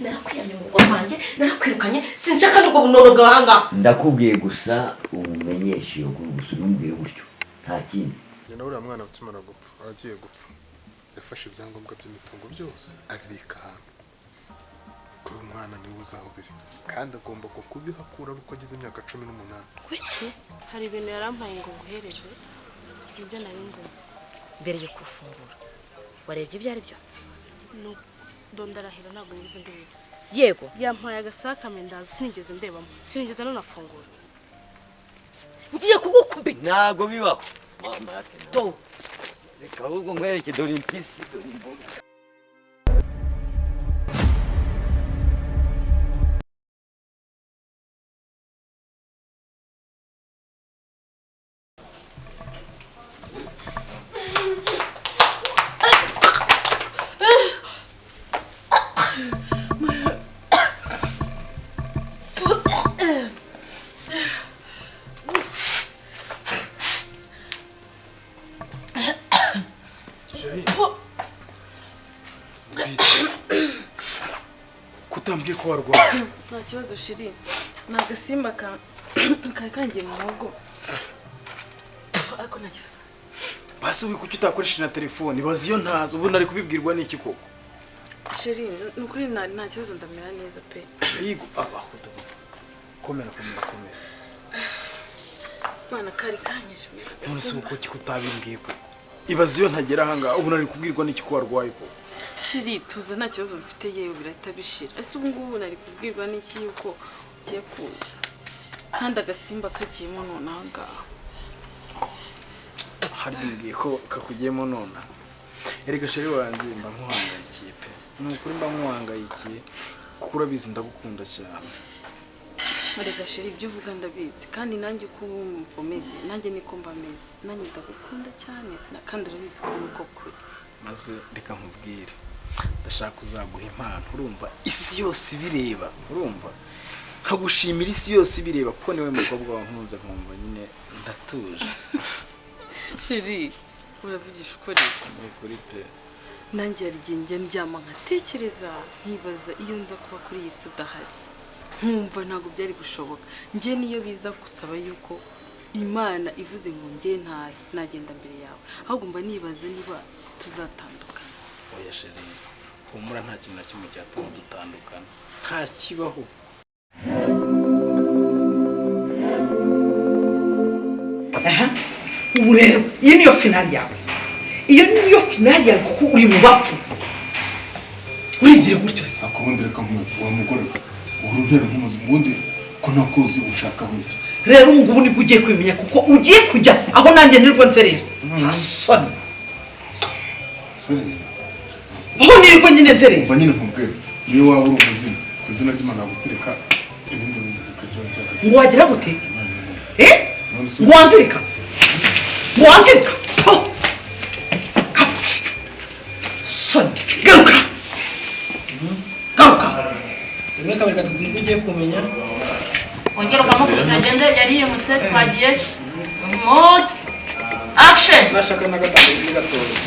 Narakwiyamye mu rugo rwanjye, narakwirukanye, sinshaka n'ubwo bunono bwawe aha ngaha. Ndakubwiye gusa umumenyeshe iyo nkuru gusa, unumvire gutyo, nta kindi. Njye na uriya mwana ukimara gupfa, agiye gupfa, yafashe ibyangombwa by'imitungo byose abibika ahantu kuri uyu mwana, niwe uzi aho biri kandi agomba kubihakura ari uko agize imyaka 18. Kuki hari ibintu yarampaye ngo nguhereze, nibyo nari nzanye. Mbere yo kufungura warebye ibyo ari byo? Ndondarahira, ntabwo nigeze ndeba. Yego. Yampaye agasakame ndaza, sinigeze ndebamo, sinigeze nanafungura. Ngiye kugukubita. Ntabwo bibaho, mama yake. Do. Reka ahubwo nkwereke, dore impyisi, dore imboga. Chérie. Kutambwiye ko warwaye? Nta kibazo chérie, ni agasimba ka kari kangiye mu muhogo, ariko nta kibazo. Basi ubu kuki utakoresheje na telefone? Ibaze iyo ntazi, ubu nari kubibwirwa n'iki koko? Chérie, ni ukuri nta kibazo, ndamera neza pe. Yigo abaho, komera, komera, komera. Mana, kari kanyije. None se ubu kuki kutabimbwiye koko? Ibaze iyo ntagera ahangaha, ubu nari kubwirwa n'iki ko warwaye koko? Chérie, tuza, nta kibazo mfite, yewe birahita bishira. Ese ubu ngubu nari kubwirwa n'iki yuko ugiye kuza kandi agasimba kagiyemo none aha ngaha? Harya umbwiye ko kakugiyemo nona? Erega chérie wanjye, mba nkuhangayikiye pe, ni ukuri mba nkuhangayikiye kuko urabizi ndagukunda cyane. Erega chérie, ibyo uvuga ndabizi, kandi nanjye uko wumva umeze nanjye niko mba meze, nanjye ndagukunda cyane, kandi urabizi ko niko kuri. Maze reka nkubwire, ndashaka uzaguha impano, urumva, isi yose ibireba, urumva, nkagushimira isi yose ibireba, kuko niwe mukobwa wankunze nkumva nyine ndatuje. Chérie, uravugisha ukuri? Ni ukuri pe. Nanjye hari igihe njya ndyama nkatekereza, nkibaza iyo nza kuba kuri iyi si udahari, nkumva ntabwo byari gushoboka. Njye niyo biza gusaba yuko Imana ivuze ngo njye ntahe, nagenda mbere yawe, ahubwo mba nibaza niba tuzatandukana. Oya chérie, humura, nta kintu na kimwe cyatuma dutandukana, nta kibaho. Aha, ubu rero iyi niyo finale yawe, iyo niyo finale yawe, kuko uri mu bapfu, urigire gutyo se? Ariko ubundi reka nkubaze, wa mugore we, uhora untera nk'umuzimu, ubundi ko nakuzi ushaka iki? Rero ubu ngubu nibwo ugiye kubimenya, kuko ugiye kujya aho nanjye nirwo nzerera, nta soni. Sore. Aho nirwo nyine nzerera. Umva nyine nkubwire, niyo waba uri umuzimu, ku izina ry'Imana nagutsirika, ibindi bikajya byakajya. Ngo wagira gute? Eh? None se Ngo wanzirika, ngo wanzirika? Oh! Kapfe. Soni, garuka, garuka. Rimwe, kabiri, gatatu, nibwo ugiye kumenya. Wongera ukamukubita agende, yariyimutse. Twagiye, mode, action. Nashaka na gatanu ni gatoya,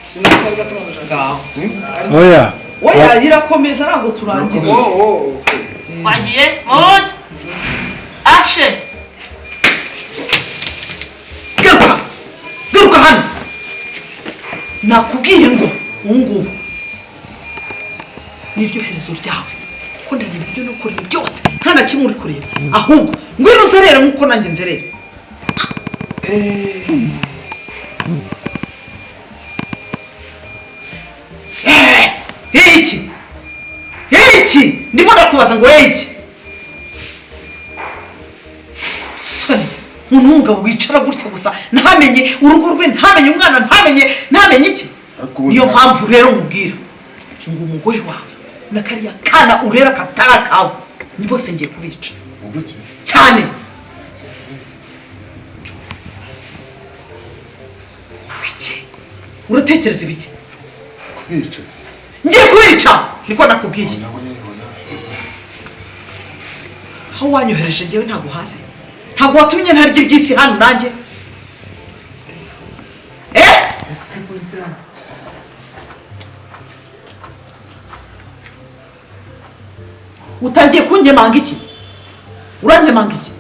sinaza ari gato nashaka. Ngaho. Oya. Oya, irakomeza, ntabwo turangira. Oh, okay. Twagiye, mode, action. Garuka, garuka hano, nakubwiye ngo ubu ngubu niryo herezo ryawe, kuko ndareba ibyo no kureba byose, nta na kimwe uri kureba, ahubwo ngwino uzerere nk'uko nanjye nzerera. Eh, iki iki ndimo ndakubaza ngo iki soni, umuntu w'umugabo wicara gutya gusa, ntamenye urugo rwe, ntamenye umwana, ntamenye iki? Ariko ubundi Niyo mpamvu rero mubwira ngo umugore wawe na kariya kana urera katari akawe, ni bose ngiye kubica. Ubwo iki? Cyane. Iki uratekereza ibiki? Kubica? Ngiye kubica, niko nakubwiye. Oya, oya, oya. Aho wanyohereje njyewe ntabwo hasi. Ntabwo watumye ntarya iby'isi hano nanjye. Ese burya Utangiye kunyemanga iki? Uranyemanga iki?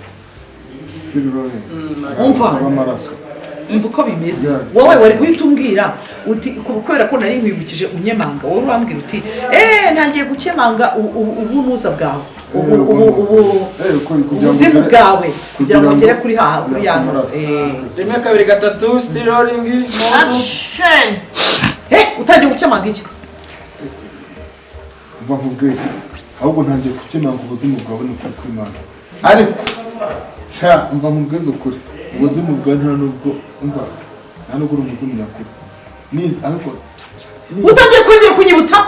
Umva. Umva uko bimeze. Wowe wari guhita umbwira uti kubera ko nari nkwibukije unyemanga, wowe urambwira uti ntangiye gukemanga ubunuza bwawe, ubuzimu bwawe kugira ngo ngere kuri haha kuri ya ntuza. 1 2 3 still rolling action. Utangiye gukemanga iki? Umva nkubwire, ahubwo ntangiye gukemanga ubuzima bwawe ni ukuri kw'Imana. Ariko sha umva nkubwize ukuri, ubuzima bwawe nta nubwo umva nta nubwo uri umuzimu nyakuri. Ni ariko utangiye kongera kunyibutsa,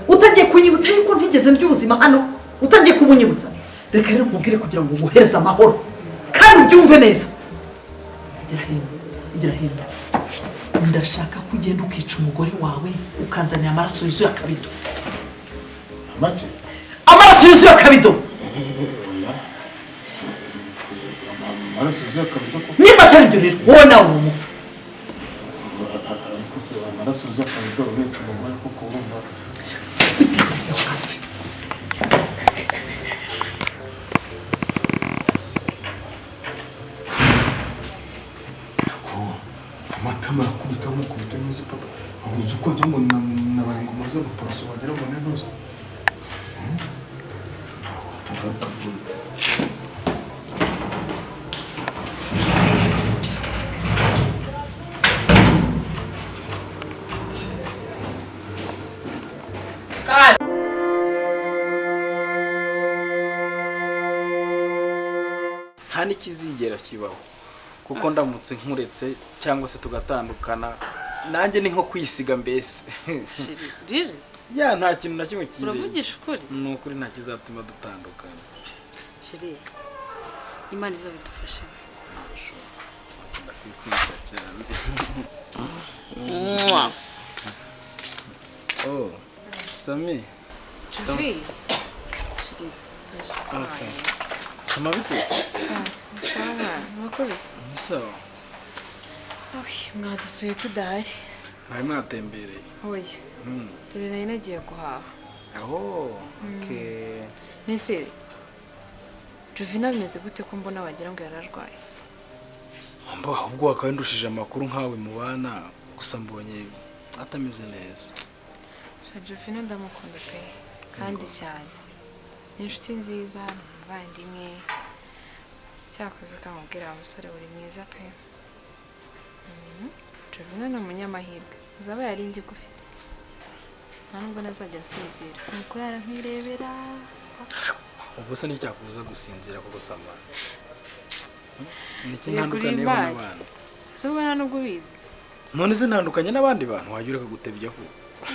utangiye kunyibutsa yuko ntigeze ndya ubuzima hano, utangiye kubunyibutsa. Reka rero nkubwire kugira ngo nguhereze amahoro kandi ubyumve neza. Igira hino, igira hino. Ndashaka ko ugenda ukica umugore wawe ukanzanira amaraso yuzuye akabido. Make? Amaraso yuzuye akabido. Amaraso yuzuye akabido koko? Niba atari ibyo rero wowe nawe uri umupfu. Ariko se amaraso yuzuye akabido urica umugore koko urumva? Bitekereza ukapfa. Amatama arakubita nk'ukubita ntuzi papa. Uzi uko wagira ngo nabaye ingoma z'abaporoso wagira ngo ni ntuzi. Nta n'ikizigera kibaho kuko ndamutse nkuretse cyangwa se tugatandukana nanjye ni nko kwisiga mbese. Riri? Ya nta kintu na kimwe kizigera. Uravugisha ukuri? Ni ukuri nta kizatuma dutandukana. Shiri, Imana izabidufashe. Ndakwikunda cyane. Oh, Sami. Sami. Shiri. Okay. Sama biteze? Sawa, mwakoze. Ni sawa. Mwadusuye tudahari. Mwari mwatembereye? Oya. Dore nari nagiye guhaha. Oh, okay. Nese Jovina bimeze gute ko mbona wagira ngo yararwaye? Mbo ahubwo wakandushije amakuru nkawe mubana, gusa mbonye atameze neza. Jovina ndamukunda pe kandi cyane. Ni inshuti nziza, ni umuvandimwe. Cyakoze kamubwira wa musore uri mwiza pe. Jovina ni umunyamahirwe. Uzaba yari ingi gufite. Nta nubwo nazajya nsinzira. Ni kurara nkirebera. Ubwo se nicyakubuza gusinzira kuko sama. Niki ntandukaniyeho n'abandi? Se ubwo nta nubwo ubizi. None se ntandukanye n'abandi bantu wajya ureka gutebyaho.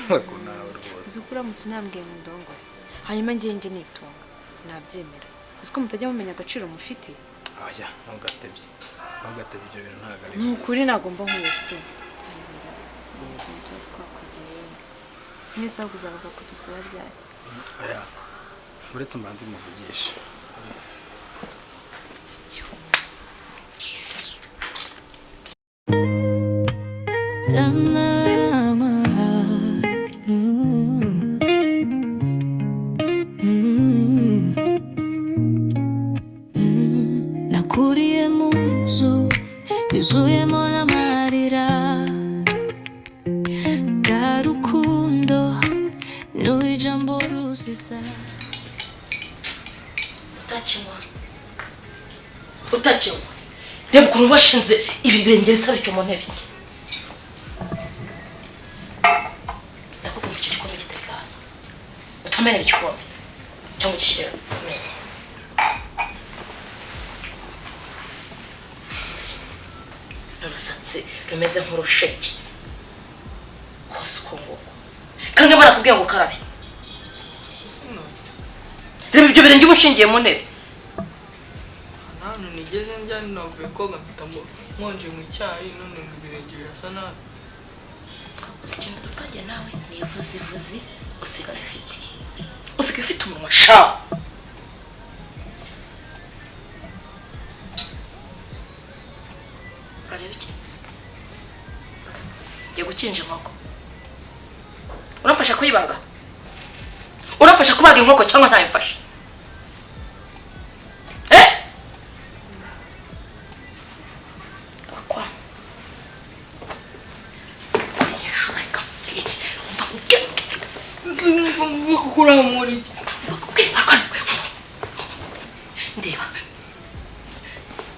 Ko nawe rwose. Uzi ko uramutse unambwiye ngo ndongore. Hanyuma ngiye nge nitunga. Nabyemera. Uzi ko mutajya mumenya agaciro mufite? Oya, ntugatebye. Ntugatebye ibyo bintu ntago ari. Ni ukuri nagomba nkubufite. Mwese ahubwo uzavuga ko dusura ryari? Oya. Uretse mbanze muvugishe. Nakuriye mu nzu yuzuyemo n'amarira, bwa rukundo n'ijambo rusisa. Utakinywa, utakinywa. Reba ukuntu bashinze ibi birenge bisa bityo mu ntebe. Ndakugomba icyo gikombe kitari hasi, utamenera igikombe cyangwa ugishyire ku meza. N'urusatsi rumeze nk'urusheke kose uko nguko, kandi barakubwiye ngo ukarabe. Reba ibyo birenge uba ushingiye mu ntebe. Nta nigeze njya navuye koga mpita nkonje mu cyayi none ngo ibirenge birasa nabi. Uzi ikintu dutangiye nawe ni ivuzivuzi usigaye ufite. Usigaye ufite umunwa sha. Ureba iki? Ngiye gukinja inkoko. Uramfasha kuyibaga? Uramfasha kubaga inkoko cyangwa ntayimfasha? Eh? Kwa. Ndeba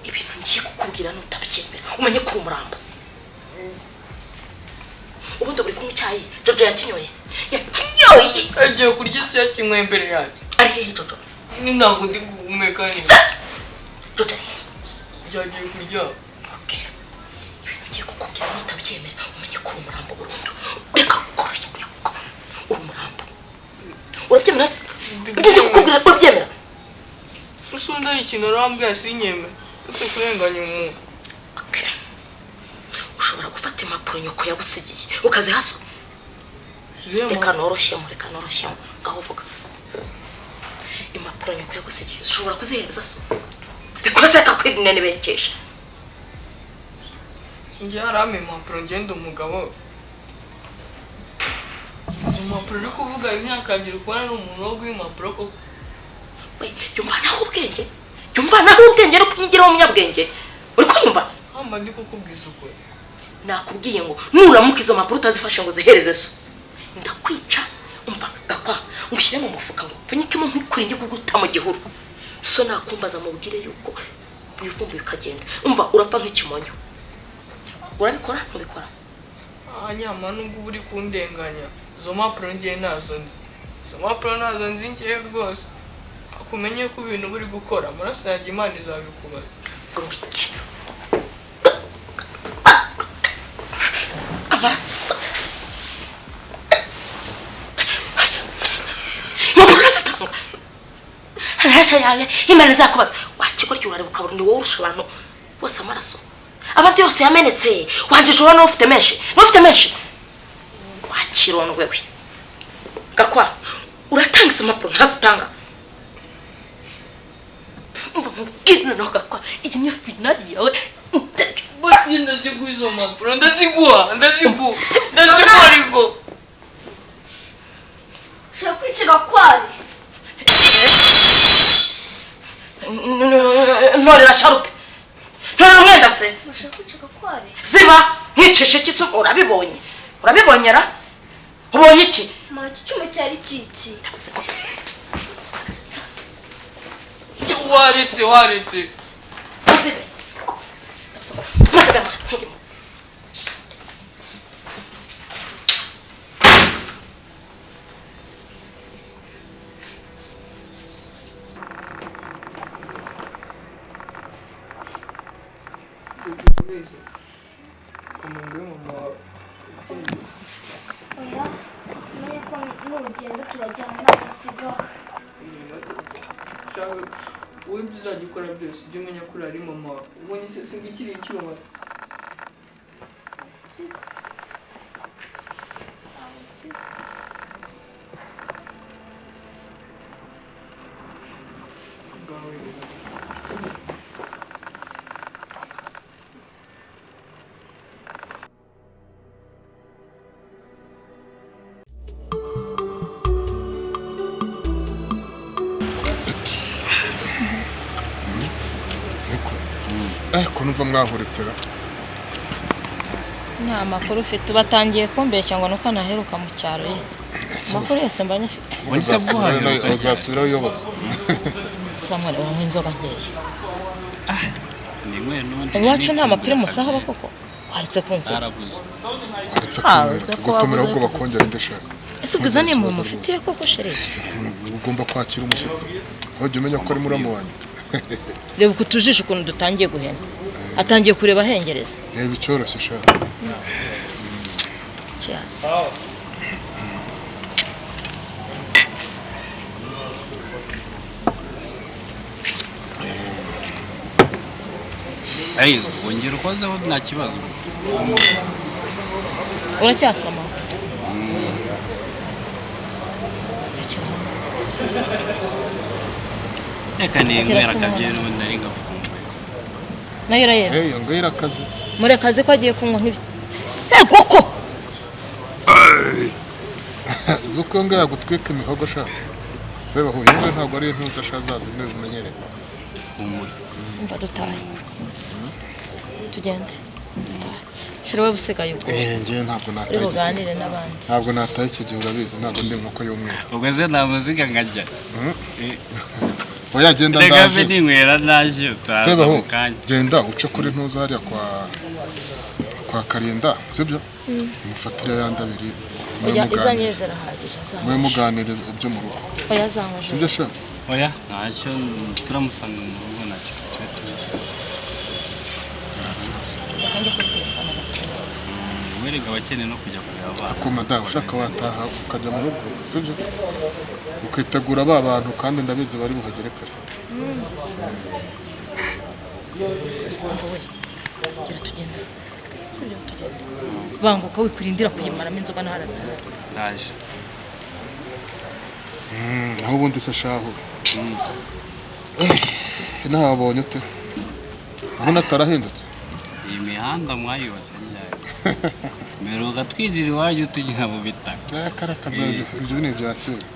ibintu ngiye kukubwira nutabyemera umenye ko uri umurambo. Ubundi buri kunywa icyayi Jojo yakinyoye yakinyoye agiye kurya se yakinyweye imbere yanjye. Ari hehe Jojo? Ni ntabwo ndi guhumeka neza. Jojo ari hehe? Yagiye kurya. Okay. Ibintu ngiye kukubwira nutabyemera umenye ko uri umurambo burundu. Reka gukora uri umurambo. Urabyemera? Ibyo ngiye kukubwira urabyemera? Usunda ari ikintu arambwira sinyemera uretse kurenganya umuntu. Okay. Ushobora gufata impapuro nyoko yagusigiye ukazihaso. Reka noroshyemo, reka noroshyemo. Ngaho vuga. Impapuro nyoko yagusigiye ushobora kuzihereza so? Reka uraseka kwirinene bekesha. Sinjye harampa impapuro ngenda umugabo. Izo mpapuro uri kuvuga imyaka yanjye uri kubona ari umuntu wo guha impapuro koko. We, yumva naho ubwenge. Yumva naho ubwenge no kunyigiraho umunyabwenge. Uri kunyumva? Hamba ndi kukubwiza ukuri. Nakubwiye ngo nuramuka izo mpapuro utazifashe ngo zihereze so, ndakwica. Umva Gakwa, ngushyire mu mufuka ngo mpfunyikemo nkwikure njye kuguta mu gihuru. So nakumbaza mubwire yuko wivumbuye ukagenda. Umva urapfa nk'ikimonyo. Urabikora ntubikora? Aha nyama nubwo uba uri kundenganya izo mpapuro ngiye nazo nzi. Izo mpapuro nazo nzi ngiye rwose. Akumenye ko ibintu uri gukora amaraso yanjye Imana izabikubaza. Amaraso. Impapuro urazitanga. Amaraso yawe Imana izakubaza. Wakigoryi urareba ukabona ni wowe urusha abantu bose amaraso. Abantu yose yamenetse wanjije ubona ufite menshi. Ufite menshi. Wakirondwe we. Gakwa, uratanga izo mpapuro ntazitanga. Umva Gakwa, iyi niyo finali yawe. Basi ndaziguha izo mpapuro, ndaziguha, ndaziguha, ndaziguha ariko. Ushobora kwica Gakwari. Ntorera sharupe. Ntorera umwenda se. Ushobora kwica Gakwari. Ziba mwicishe iki se urabibonye? Urabibonye ra? Ubonye iki? Ma, iki cyuma cyari kiki? Waretse, waretse. Zibe. Maze Oya, umenye ko n'urugendo turajyana ntabwo nsigaho. Wowe ibyo uzajya ukora byose ujye umenya ko uri mama wawe. Ubonye se singa ikiri icyuma se. Nsiga. Nsiga. Ko numva mwahuretsera. Nta makuru ufite, batangiye kumbeshya ngo nuko naheruka mu cyaro ye. Amakuru yose mba nyafite. Uzasubirayo yobasa. Samuel wanywa inzoga nkeya. Iwacu nta mapira musaha koko. Waretse kunseka. Waretse kunseka. Gutumira ahubwo bakongera ndashaka. Ese ubwo izo ni impuhwe mufitiye koko chérie? Ugomba kwakira umushyitsi. Wajya umenya ko ari muramu wanjye. Reba uku tujisho ukuntu dutangiye guhena. Atangiye kureba ahengereza. Reba icyoroshye sha. Cheers. Ayi, wongera ukozeho nta kibazo. Uracyasoma? Reka ninywera akabyeri n'ubundi nari ngakumbuye. Nayo urayemera? Eh, iyo ngiyo irakaze. Murekazi ko agiye kunywa nk'ibi. Ego ko Zuko iyo ngiyo yagutwika imihogo sha. Seba huye ngiyo ntabwo ari intuza sha zazimwe bimenyereye. Umva dutahe. Tugende. Shira we busigaye ubwo. Eh, ngiye ntabwo nataye. Uri buganire n'abandi. Ntabwo nataye iki gihe urabizi ntabwo ndi inkoko y'umweru. Ubwo se nta muziga nkajya. Oya genda Reka ndaje. mbe ninywera naje utaza Seba mu ho kanya. genda uce kuri ntuza hariya kwa Karinda sibyo? Mufatire ya ndabiri. Oya izanye zirahagije azanywa. Mwe muganiriza ibyo mu rugo. Oya azanywa. Sibyo sha? Oya ntacyo turamusanga mu rugo ntacyo. Nta kibazo. Reka njye kuri telefone gatoya. Werega abakeneye no kujya kureba abana. Ako madamu ushaka wataha ukajya mu rugo sibyo? Ukitegura ba bantu kandi ndabizi bari buhagere kare. Umva we. Gira tugende. Sibyo tugende. Banguka wikurindira kuyimaramo inzoga no haraza. Ndaje. Aho ubundi se shahu. Nahabonye ute? Urabona atarahindutse? Iyi mihanda mwayubatse ryari? Mperuka twinjira iwanyu tunyura mu bitaka. Karaka ibyo ni ibya kera.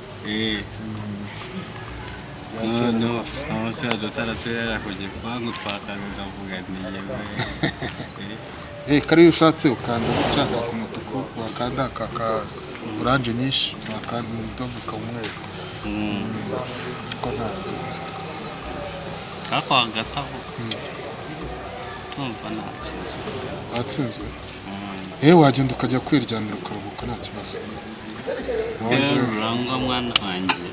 Noneho aho turiya dutara turera ku gipangu twakaga ukavuga nti yewe. Kariya ushatse ukanda gutya kaka umutuku, wakanda kaka oranje nyinshi, wakanda umudomo ukaba umweru. Ko nta bitinze. Ariko hagati aho tumva natsinzwe. Watsinzwe? Wagenda ukajya kwiryamira ukaruhuka nta kibazo. Rero rurangwa mwana wanjye.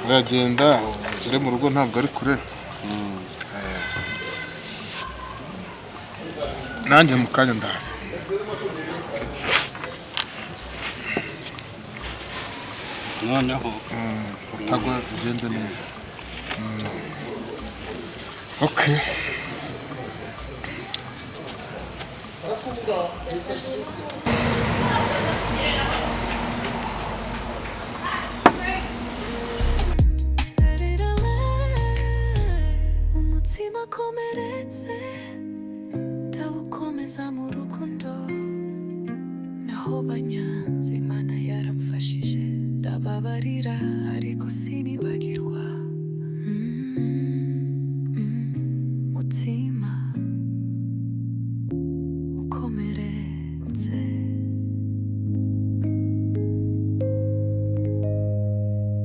Uragenda ugere mu rugo ntabwo ari kure. Nanjye mu kanya ndaza. Noneho utagwa ugende neza. Okay. Umutima komeretse ndawukomeza mu rukundo naho banyanze Imana yaramfashije ndababarira ariko sinibagirwa.